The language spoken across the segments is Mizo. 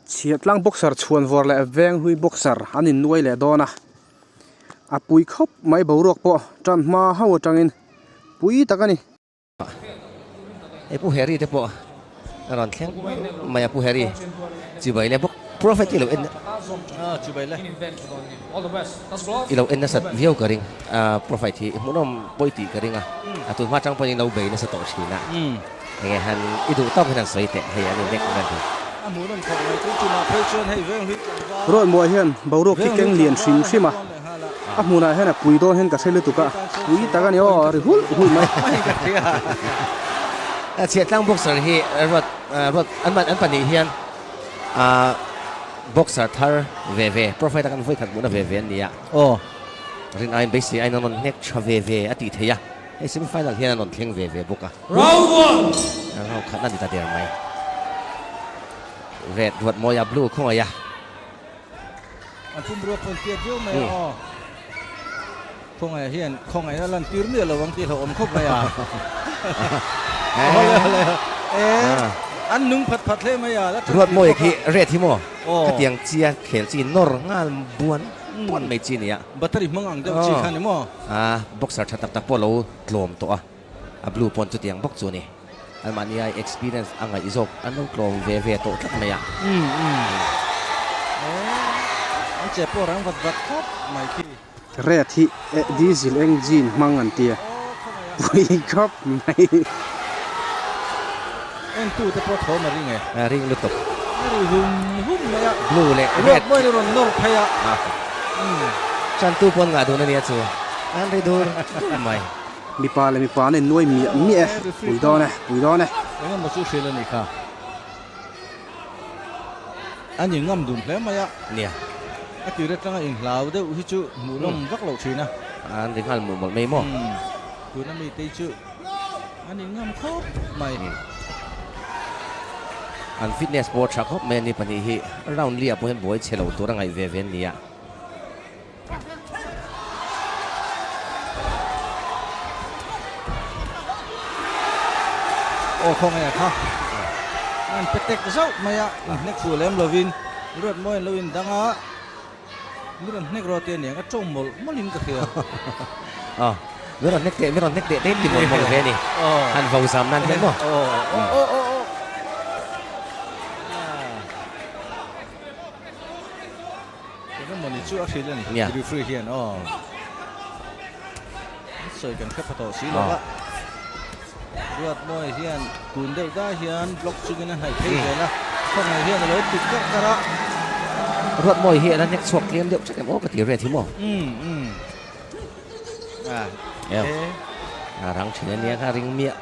Chhiahtlang boxer chhuanvawr leh Venghlui boxer an innuai leh dawn a, a pui khawp mai boruak pawh tan hma ho atangin pui tak a ni. Hei Pu Harry te pawh a rawn thleng mai a Pu Harry chibai le bawk prophet i lo en i lo en nasat viau ka ring a prophet hi hmuhnawm pawi tih ka ring a a tun hma tang pawhin lo bei nasa tawh thin a enge han i duh tawk hian han sawi teh hei an innek vel hi. Ruatmuah hian boruak hi keng lian hrim hrim a. A hmunah hian a pui dawn hian ka hre lutuk a, pui tak a ni aw, a ri hulh hulh mai. Chhiahtlang boxer hi ruat ruat an an pahnih hian ah boxer thar ve ve profile a kan vawi khat hmuhna ve ve an ni a. Aw. Rin aiin beisei aiin an rawn hnek tha ve ve a tih theih a, hei semi final hian an rawn thleng ve ve bawk a. Round one. Round khat a ni ta der mai. Red Ruatmawia blue khawngaih a. An pumrua pawn tiat viau mai a aw. Khawngaih hian khawngaih a lan tir miah lo ang tih hlauhawm khawp mai a. Awle awle e an nung phat phat hle mai a la tha Ruat mawi khi red hi maw khatiang chia khel chi nawr nghal buan buan mai chi nia. Battery hmang ang deuh chi kha ni maw. A boxer tha tak tak pawh lo tlawm tawh a a blue pawn chutiang bawk chu a ni. Anmahni ai experience a ngaih zawk an lo tlawm ve ve tawh tlat mai a. Umm umm an che pawh rang vat vat khawp mai khi. Red hi diesel engine hmang an tia pui khawp mai. En tu te pawh thawm a ring e. A ring lutuk. A ri hum hum mai a. Blue leh red. Ruat mawiin a rawn nawr phei a. Chan tu pawn ngah dun a nia chu. An ri dur dur mai. Mipa leh mipa an innuai miah miah e, pui dawn e, pui dawn e. Eng emaw chu hrilh a nih kha. A ni ngam dun hle mai a. Nia. A tir atanga inhlau deuh hi chu hmuhnawm vak loh thin a. An ri nghal mawlh mawlh mai maw? Tuna mite hi chu an inngam khawp mai. An fitness pawh a tha khawp mai a ni pahnih hi round li ah pawh hian buai chhe lo tur a ngaih ve ve an ni a. Aw khawngaih a kha an pe tek zauh mai a inhnek fuh lem lovin Ruatmawi an lo indang a mi rawn hnek rawh tih a niang a tawng mawlh mawlhin ka hria. Aw mi rawn hnek teh mi rawn hnek teh te ti mawlh mawlh ve a ni han vo zam nan hian maw. Aw aw aw aw. Engemaw ni chu a hrilh a ni. Referee hian aw. An sawi kan hre pha tawh si lo a. Ruatmawi hian kun deuh dai hian block chungin a hnaih phei zel a. Khawngaih hian a lo pik karh karh a. Ruatmawi hi a la hnek chhuak tlem deuh tlat em aw ka ti ret hi maw. Umm umm. A a rang thin a nia kha ring miah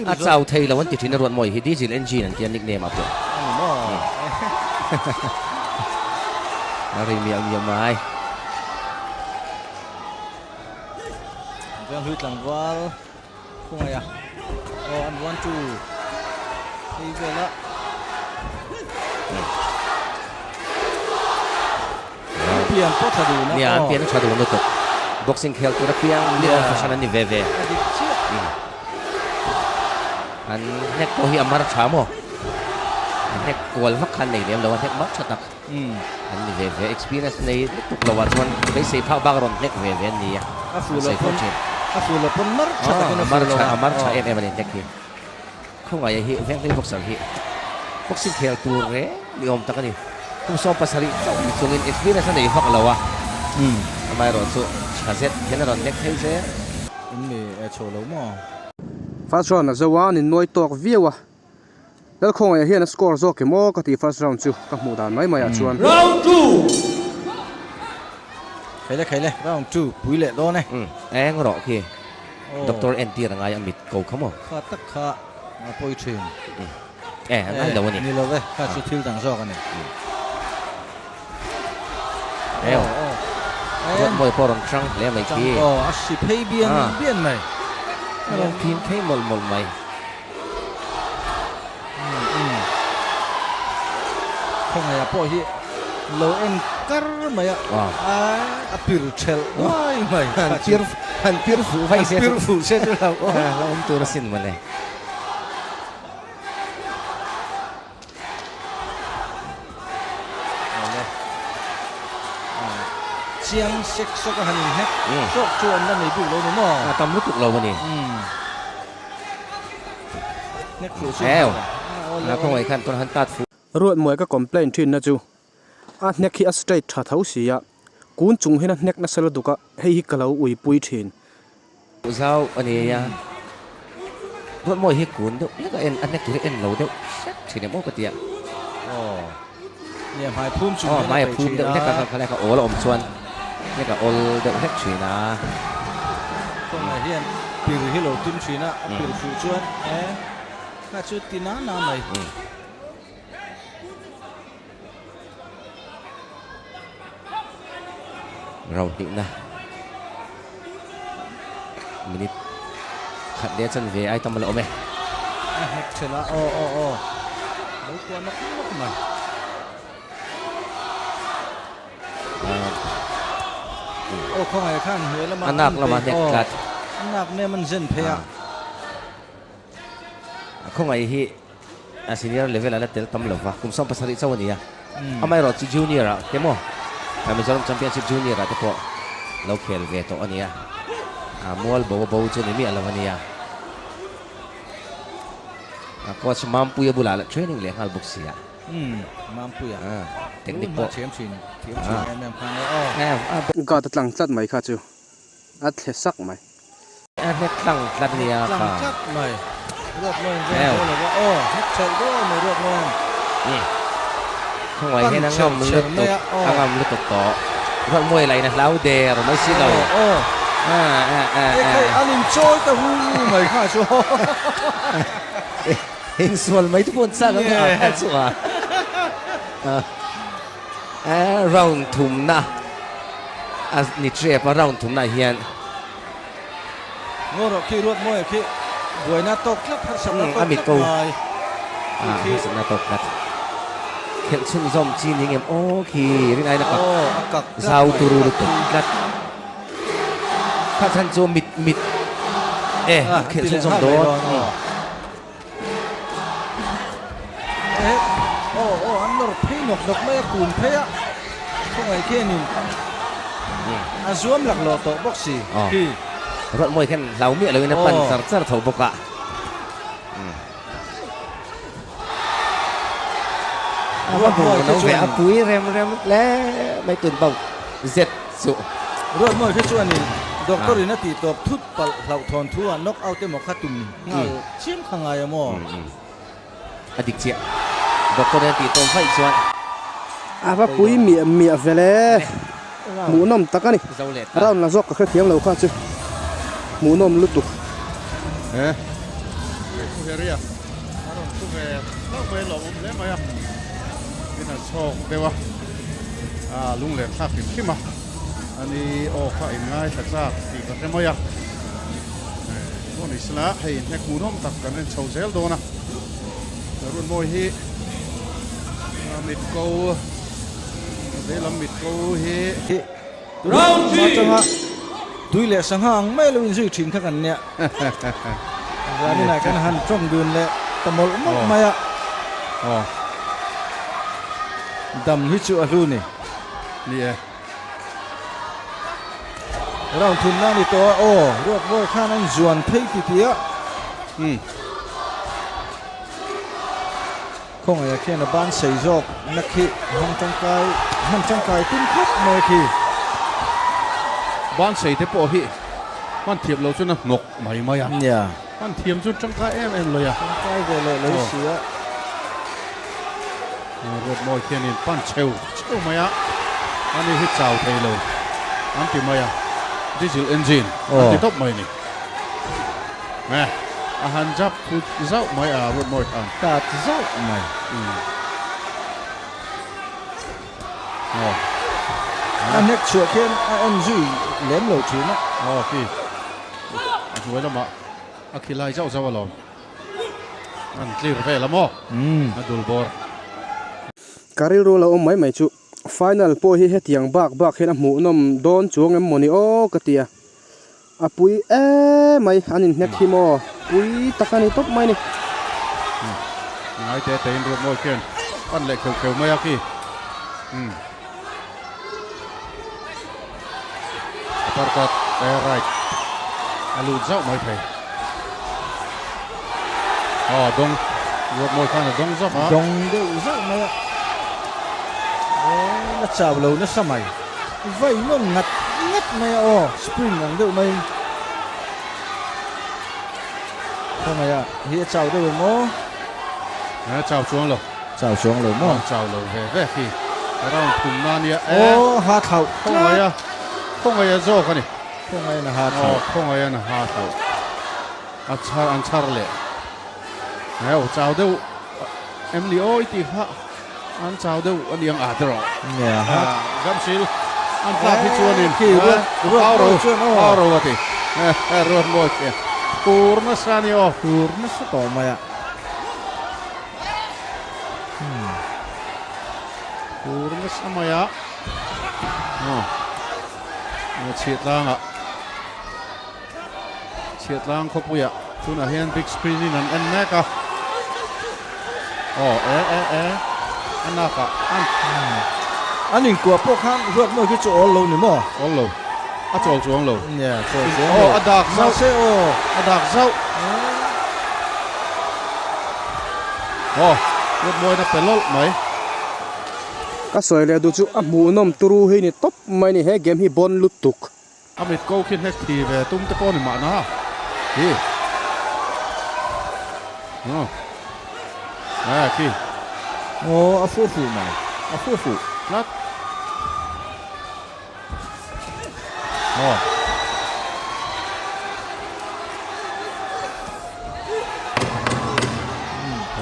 a chau thei lo an ti thin a Ruatmawi hi diesel engine an tia nickname ah pawh. Ani maw? A ring miah miah mai. Venghlui tlangval khawngaih a aw an 1 2 hei vela. An pian pawh tha dun a. Nia, an pian a tha dun lutuk. Boxing khel tur a piang ni awm fahran an ni ve ve. A dik chiah. An hnek pawh hi a mar tha maw? A hnek kual vak kha an nei lem lo a, hnek mar tha tak an ni ve ve. Experience nei lutuk lo ah chuan beisei phak bak a rawn hnek ve ve an ni a. A fuh lo pawn, a fuh lo pawn mar tha takin a fuh lo a. A mar tha em em a ni hnek hi. Khawngaih hi Venghlui boxer hi boxing khel tur reng ni awm tak a ni. Kum 70 chauh ni chungin experience a nei vak lo a, amaherawhchu tha zet hian a rawn nek thei zel. In ni e chho lo maw? First round a zo a, an innuai tawk viau a. Lalkhawngaih hian a score zawk em aw ka ti first round chu ka hmuh dan mai mai ah chuan. Round 2. Khaile khaile round 2 pui leh dawn e. Eng rawh khi. Doctor entir a ngai a mit ko kha maw? Kha tak kha a pawi thin. E, a ngai lo a ni. Ni lo ve, kha chu thil dang zawk a ni. Eo, Ruatmawi pawh rawn hrang hle mai khi. Aw, a hri phei bian bian mai. A rawn phim phei mawlh mawlh mai. Khawngaihah pawh hi lo en kar mai a, a pir thelh uai mai. Han pir han pir fuh vai se chu pir fuh se chu lo lo awm tur asin mawle. Chiang sek sawk a han inhnek sawk chu an la nei bik lo ni maw? A tam lutuk lo a ni. Hnek fuh chu Ew. A khawngaih khan tuna han tat fuh. Ruatmuai ka complain thin na chu a hnek hi a straight tha tho si a, kun chung hian a hnek nasa lutuk a, hei hi ka lo uipui thin. Zau a ni a, Ruatmuai hi kun deuh hlek a en a hnek tur hi en lo deuh hrek thin em aw ka ti a. Aw, nia hmai phum chung hian a bei thin a. Aw, hmai a phum deuh hlek a, kha hlek a awl a awm chuan hlek a awl deuh hlek thin a. Kawngah hian pir hi lo tum thin a, a pir fuh chuan e kha chu ti na na mai. Round hnihna minute khat leh chan ve ai tam a la awm e. A hnek thelh a, aw aw aw lo kuah nawk nawk mai. Aw khawngaih khan hnuai lamah a nak lamah hnek tlat. A nak nem an zen phei a. Khawngaih hi A senior level a la tel tam lo va, kum 17 chauh a ni a. Amaherawh chu junior ah te maw, Mizoram Championship junior ah te pawh lo khel ve tawh a ni a. A mual bo a bo chu ni miah lo a ni a. A coach Mampuia bulah lah training leh nghal bawk si a. Mampuia. Technique pawh. Thiam thin, thiam thin em em kha nge aw. Guard a tlang tlat mai kha chu a thle sak mai. A hnek tlang tlat a nia kha. Tlang tlat mai. Ruat Mawiin veng dawn lo va. Aw, hnek chhelh dawn mai Ruat Mawiin. Khawngaih hian a ngam lutuk, a ngam lutuk tawh. Ruat Mawi lah in a hlau der mai si lo. Aw, ekhai an inchawi ta hu mai kha chu. Insual mai te pawh an chak ang a chu a. Round thumna a ni trep a, round thumna hian. Ngaw rawh khi ruat mawi khi buaina tawk tlat harsatna tawk tlat mai. A harsatna tawk tlat. Khelh chhunzawm chi ni ngem aw khi rin aina kak zau turu lutuk tlat. Kha chhan chu mit mit e khelh chhunzawm dawn. Eh, aw aw an nawr phei nawk nawk mai a, kun phei a, khawngaih khianin a zuam lak lawh tawh bawk si khi. Ruat mawi khian hlau miah loin a pan char char tho bawk a. Ruat mawi khi chuan a pui rem rem hle mai tun bawk zet chu. Ruat mawi khi chuanin doctor in a tih tawp thut palh hlauhthawn thu a knock out emaw kha tum nghal chiam kha ngai a maw? A dik chiah. Doctor in a tih tawm vaih chuan. A va pui miah miah vel e. Hmuhnawm tak a ni. Round la zawk ka hrethiam lo kha chu. Hmuhnawm lutuk. He Pu Harry-a a rawn thu ve hlauh mai lawmawm hle mai a. Tin a chhawk deuh a, a lunglen thlak hrim hrim a. Ani aw kha in ngaithla chak tih ka hre mai a. Maw ni sela hei hnek hmuhnawm tak kan en chho zel dawn a. Runmawi hi mit ko veilam mit ko hi. Round atanga tui leh sangha ang mai lo inzui thin kha kan nia. Zaninah kan han tawng dun leh ta mawlh mawlh mai a. Dam hi chu a hlu ni. Ni e. Round thumna a ni tawh a, aw Ruatmawi khan an zuan phei ti tih a. Umm. Khawngaih khian a ban sei zawk na khi hmang tangkai hman tangkai tum khawp mai khi. Ban sei te pawh hi hman thiam lo chuan a hnawk mai mai a. Nia. Hman thiam chu tangkai em em lo a. Tangkai ve leh lo si a. Ruatmawi khianin pan cheu cheu mai a, ani hi chau thei lo an ti mai a, diesel engine an ti tawp mai a ni. Eh, a han jap thut zauh mai a Ruatmawi khan. Tat zauh mai. Aw. A hnek chhuah khian a en zui lem lo thin a. Aw khi, a hnuai lamah a khilai zauh zauh alawm. An clear vel a maw? A dul bawr. Ka rilru lo awm mai mai chu final pawh hi hetiang bak bak hian a hmuhnawm dawn chuang em mawni aw ka ti a, a pui emai an inhnek hi maw pui tak a ni tawp mai ni. Ngai te te in ruat mawi khian pan leh kheuh kheuh mai a khi. Umm. Uppercut eh right a lut zauh mai thei. Aw dawng Ruatmawi khan a dawng zauh a. Dawng deuh zauh mai a. Aw la chau lo nasa mai. Vai nawn ngat ngat mai a aw spring ang deuh mai. Khawngaih a hi a chau deuh em aw? A chau chuang lo. Chau chuang lo maw? Chau lo ve ve khi. Round thum na nia e. Aw ha thlauh tlat. Khawngaih a khawngaih a zawk a ni. Khawngaih in a ha thlauh. Aw khawngaih in a ha thlauh. A chhar an chhar leh. Aw chau deuh em ni aw i tih kha. An chau deuh a niang a tiraw. Nia ha. Gamsil an tlak hi chuanin Khi ruat ruat mawi chuan aw. Au ro a ti. Ruat mawi khian tur nasa a ni aw. Tur nasa tawh mai a. Tur nasa mai a. Chhiatlangah Chhiatlang khawpuiah tunah hian big screen in an en mek a. Aw e e e a nakah an. An inkuah pawh khan ruat mawi khi chu awl lo ni maw? Awl lo. A chawl chuang lo. Nia chawl chuang lo. Aw a dak zauh. Mahse aw. A dak zauh. Aw ruat mawina pe lawlh mai. Ka sawi leh duh chu a hmuhnawm turu hi ni tawp mai ni he game hi bawn lutuk. A mit ko khi hnek thi ve tum te pawh ni mahna hi aw eh khi aw a fu fu mai a fu fu tlat aw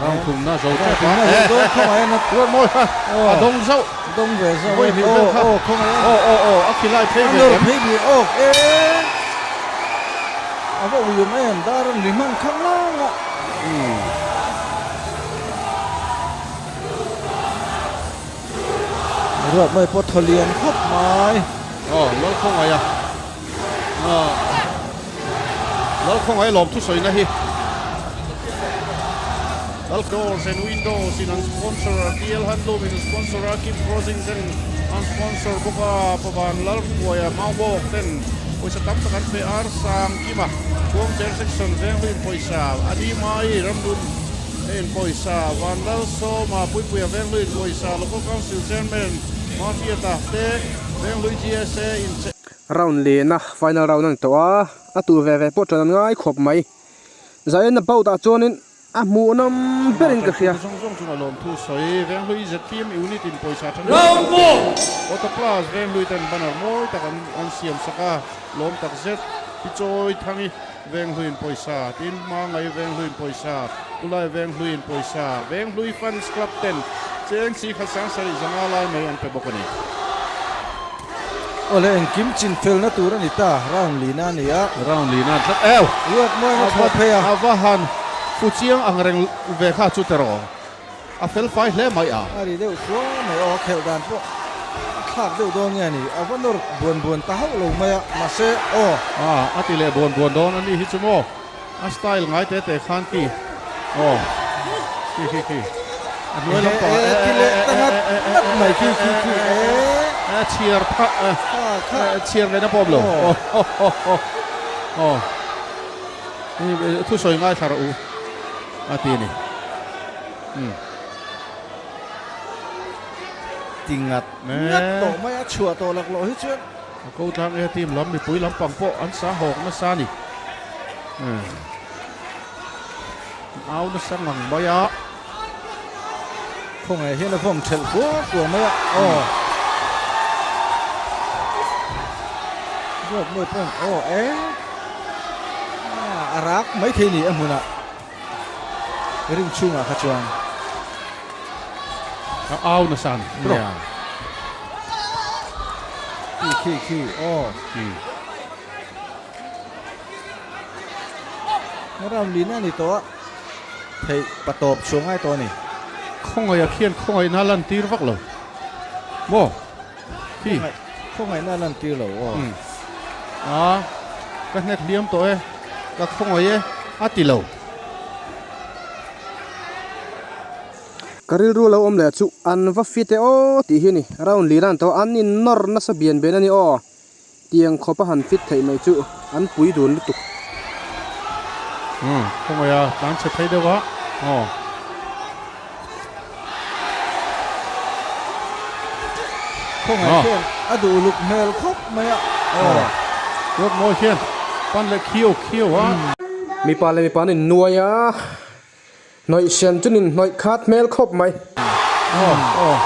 Round thum na zo tep a eh ruat mawi kha a dawng zauh dawng ve zauh vawi hnih vel kha aw khawngaih aw aw aw a khilai phei ve em phei ve awk e a va uiawm em dar an ri hman khang lang a ruat mawi pawh thaw lian khawp mai aw lal khawngaih a Lalkhawngaih lawm thusawina hi Lal Doors and Windows in an sponsor a, DL Handloom in sponsor a, Keep Crossing ten an sponsor bawk a, Pavan Lalhruaia Maubawk ten pawisa tam tak an pe a, Rsang Kima Khuangcher Section Venghlui in pawisa, Adi Mai Ramdun in pawisa, Vanlalsawma Puipuia Venghlui in pawisa, Local Council Chairman Mafiata te Venghlui GSA in che. Round lehna final round a ni tawh a, a tur ve ve pawh ṭan an ngai khawp mai. Zaina bout ah chuanin a hmuhnawm berin ka hria. Zawng zawng chunga lawmthu sawi Venghlui ZPM unit in pawisa ṭha nuam tak te Auto Plus Venghlui ten banner mawi tak an an siam sak a, lawm tak zet Pichawi Thangi Venghlui in pawisa, tin Hmangai Venghlui in pawisa, Tulai Venghlui in pawisa, Venghlui Fans Club ten cheng si khat sang sarih zanga lai mai an pe bawk a ni. Awle engkim chin felna tur a ni ta, round lina a ni a. Round lina an tlat eu. Ruat muang a chhuah phei a. A va han fu chiang ang reng ve kha chu teraw. A fel fai hle mai a. A ri deuh suau mai aw, a khelh dan pawh a thlak deuh dawn nge a ni. A va nawr buan buan ta hauh lo mai a, mahse aw. A, a ti leh buan buan dawn a ni hi chu maw. A style ngai te te khan khi aw khi khi khi a hnuai lampang ah e ti leh ta ngat ngat mai khi khi khi e e chhiar tha e chhiar leh na pawm lo aw thu sawi ngai thla rawh u a ti ni um ti ngat ngat tawh mai a chhuah tawh laklawh hi chuan A ko tlang e team lam mipui lampang pawh an sa hawk nasa a ni. Au nasa ngang mai a. Khawngaih hian a vawm thelh kuau kuau mai a. Aw. Ruat mawi pawh aw e. A rak mai thei ni a hmunah. Ring chhungah kha chuan. A au nasa a ni. Nia. Khi khi khi aw. Ram lin a ni tawh a. Theih patawp chhuah ngai tawh a ni. Khawngaih a khian khawngaihna lan tir vak lo. Maw? Khi. Khawngaihna lan tir lo aw. A, ka hnek hliam tawh e, ka khawngaih e, a ti lo. Ka rilru lo awm leh chu an va fit e aw tih hi a ni. Round lin a ni tawh a, an innawr nasa bian bian a ni aw. Tiang khawp a han fit theih mai chu an pui dun lutuk. Umm khawngaih a tlan chhe phei deuh a aw. Khawngaih khian a duh luk hmel khawp mai a aw. Ruat mawi khian pan leh khiau khiau a. Mipa leh mipa an innuai a, hnawih sen chu nin hnawih khat hmel khawp mai. Aw aw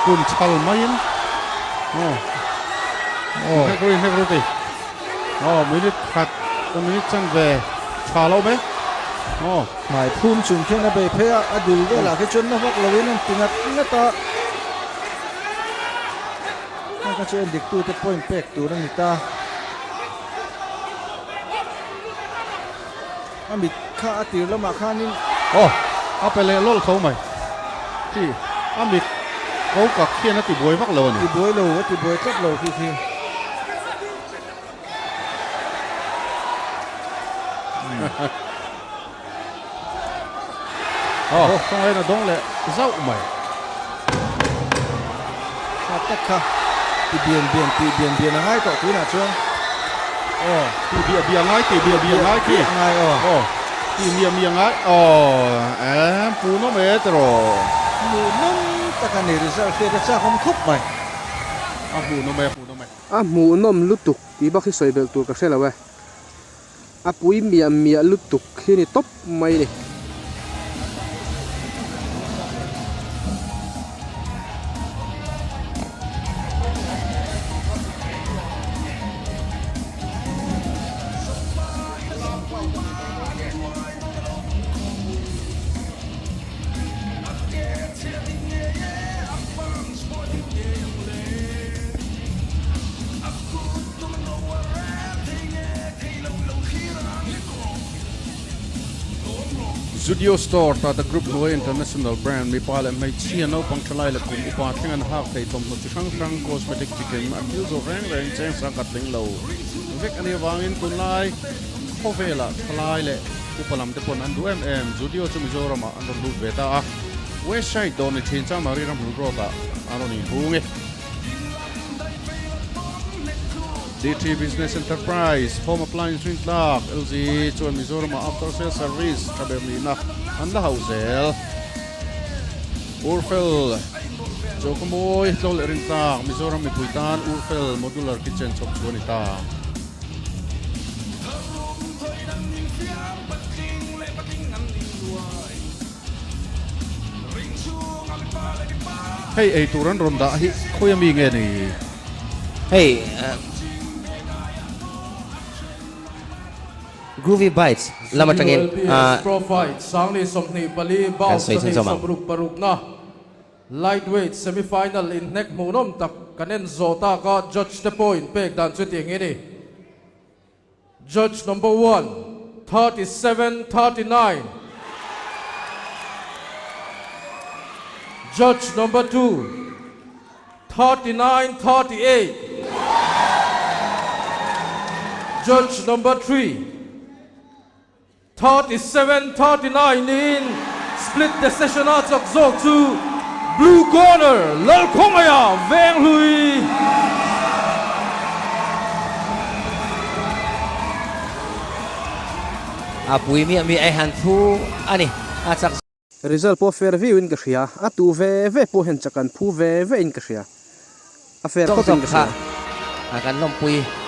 kun chhal maiin aw aw hnek ru hnek ru ti aw minute khat minute chanve tha lo mai aw. Hmai phum chung khian a bei phei a, a dul velah khi chuan na vak loin an ti ngat ngat a. Heng kha chu en dik tute point pek tur a ni ta. A mit kha a tir lamah khanin. Aw, a pe leh lawlh tho mai. Khi a mit ko kak khian a ti buai vak lo a ni. Ti buai lo, a ti buai tlat lo khi khi. Aw, khawngain a dawng leh zauh mai. Kha tak kha ti bian bian tih bian bian a ngai tawh tunah chuan. Aw, tih biah biah ngai tih biah biah ngai khi. Ngai aw. Aw, tih miah miah ngai aw, em hmuhnawm e tiraw. Hmuhnawm tak a ni result hriat a chak awm khawp mai. A hmuhnawm e, a hmuhnawm e. A hmuhnawm lutuk tih bak hi sawi belh tur ka hre lo e. A pui miah miah lutuk hi ni tawp mai ni. Zudio Store Tata Group hnuai International Brand mipa leh hmeichhia naupang thalai leh kum upa thleng an hak thei thawmhnaw chi hrang hrang cosmetic chikim a thil zawh reng reng cheng sang khat tling lo vek a nih avangin tunlai khawvelah thalai leh upa lam te pawn an duh em em Zudio chu Mizoramah an rawn lut ve ta a West Side dawr ni thin Chamari ramhlun road ah an rawn inhung e. DT Business Enterprise, Home Appliance rintlak, LG chuan Mizoramah After Sales Service tha ber nihna an la hauh zel. Urfel, Choka mawi tlo leh rintlak, Mizoram mipui tan Urfel Modular Kitchen chhawp chu a ni ta. Hei ei tur an rawn dah hi khawi ami nge ni? Hei Groovy Bites lam atangin CULPS Pro Fight 2024 kan bout sawi chhunzawm ang. 26 na Lightweight semi-final inhnek hmuhnawm tak kan en zawh tak a, judge te pawh inpek dan chu tiang hi a ni. Judge number one, 37, 39. Judge number two, 39, 38. Judge number three, 37, 39 niin split decision a chak zawk chu blue corner Lalkhawngaia Venghlui. A pui miah miah e han thu a ni a chak. Result pawh fair viau in ka hria, a tu ve ve pawh hian chak an phu ve ve in ka hria, a fair Zawk khawp in zawk ka kha hria. a kan lawmpui.